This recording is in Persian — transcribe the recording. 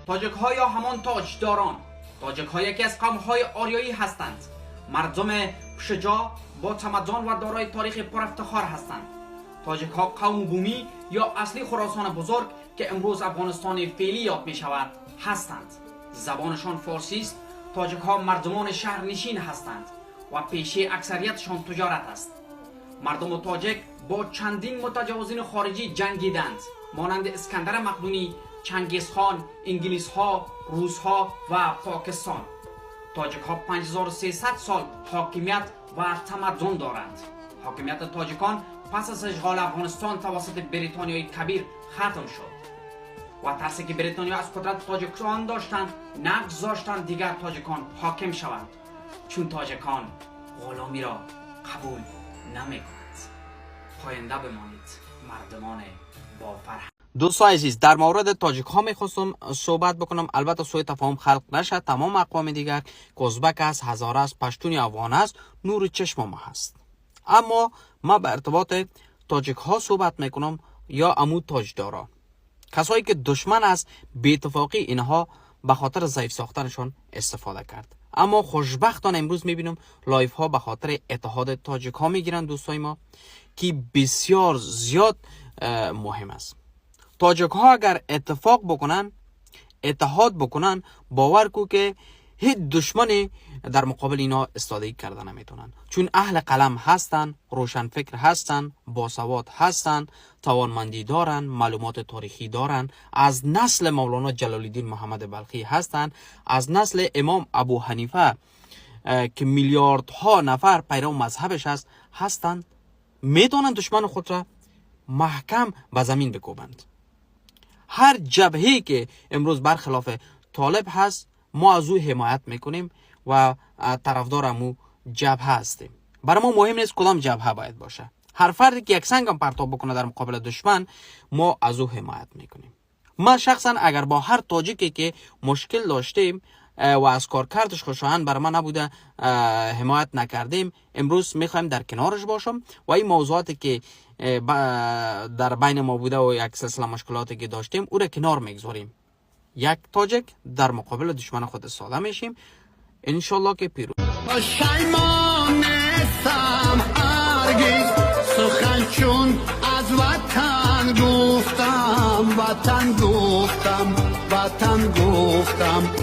تاجک ها یا همان تاجداران. تاجک ها یکی از قوم های آریایی هستند. مردم شجاع، با تمدن و دارای تاریخ پرافتخار هستند. تاجک ها قوم بومی یا اصلی خراسان بزرگ که امروز افغانستان فعلی یاد می شود هستند. زبانشان فارسی است. تاجک ها مردمان شهرنشین هستند و پیشه اکثریتشان تجارت است. مردم تاجک با چندین متجاوزین خارجی جنگیدند، مانند اسکندر مقدونی، چنگیز خان، انگلیس ها، روس ها و پاکستان. تاجک ها 5300 سال حاکمیت و تمدن دارند. حاکمیت تاجیکان پس از اشغال افغانستان توسط بریتانیای کبیر ختم شد و ترسی که بریتانیا از قدرت تاجیکان داشتند، نگذاشتند دیگر تاجیکان حاکم شوند، چون تاجیکان غلامی را قبول نمیکنند. پاینده بمانید مردمان با فرهنگ. دوستان عزیز، در مورد تاجیک ها میخواستم صحبت بکنم. البته سوء تفاهم خلق نشد. تمام اقوام دیگر که ازبک است، هزاره است، پشتون، افغان است، نور چشم ما هست. اما ما به ارتباط تاجیک ها صحبت میکنم یا امو تاجدارا، کسایی که دشمن از بی‌اتفاقی اینها به خاطر ضعیف ساختنشان استفاده کرد. اما خوشبختانه امروز میبینم live ها به خاطر اتحاد تاجیک ها میگیرن دوستای ما که بسیار زیاد مهم است. تاجیک ها اگر اتفاق بکنن، اتحاد بکنن، باور کو که هیچ دشمنی در مقابل اینا استادگی کرده نمیتونن، چون اهل قلم هستن، روشن فکر هستن، باسواد هستن، توانمندی دارن، معلومات تاریخی دارن، از نسل مولانا جلال الدین محمد بلخی هستن، از نسل امام ابو حنیفه که میلیاردها نفر پیرو مذهبش است هستند. میتونن دشمن خود را محکم به زمین بکوبند. هر جبهه‌ای که امروز برخلاف طالب هست، ما از او حمایت میکنیم و طرفدار امو جبهه هستیم. برای ما مهم نیست کدام جبهه باید باشه. هر فردی که یک سنگ هم پرتاب بکنه در مقابل دشمن، ما از او حمایت میکنیم. ما شخصا اگر با هر تاجیکی که مشکل داشتیم و از کارکردش خوشایند بر ما نبوده، حمایت نکردیم، امروز میخوایم در کنارش باشم و این موضوعاتی که در بین ما بوده و یک سلسله مشکلاتی که داشتیم، او را کنار میگذاریم. یک تاجک در مقابل دشمن خود استاده میشیم. انشالله که پیروز. پشیمان نیستم هرگز، سخن چون از وطن گفتم، وطن گفتم، وطن گفتم.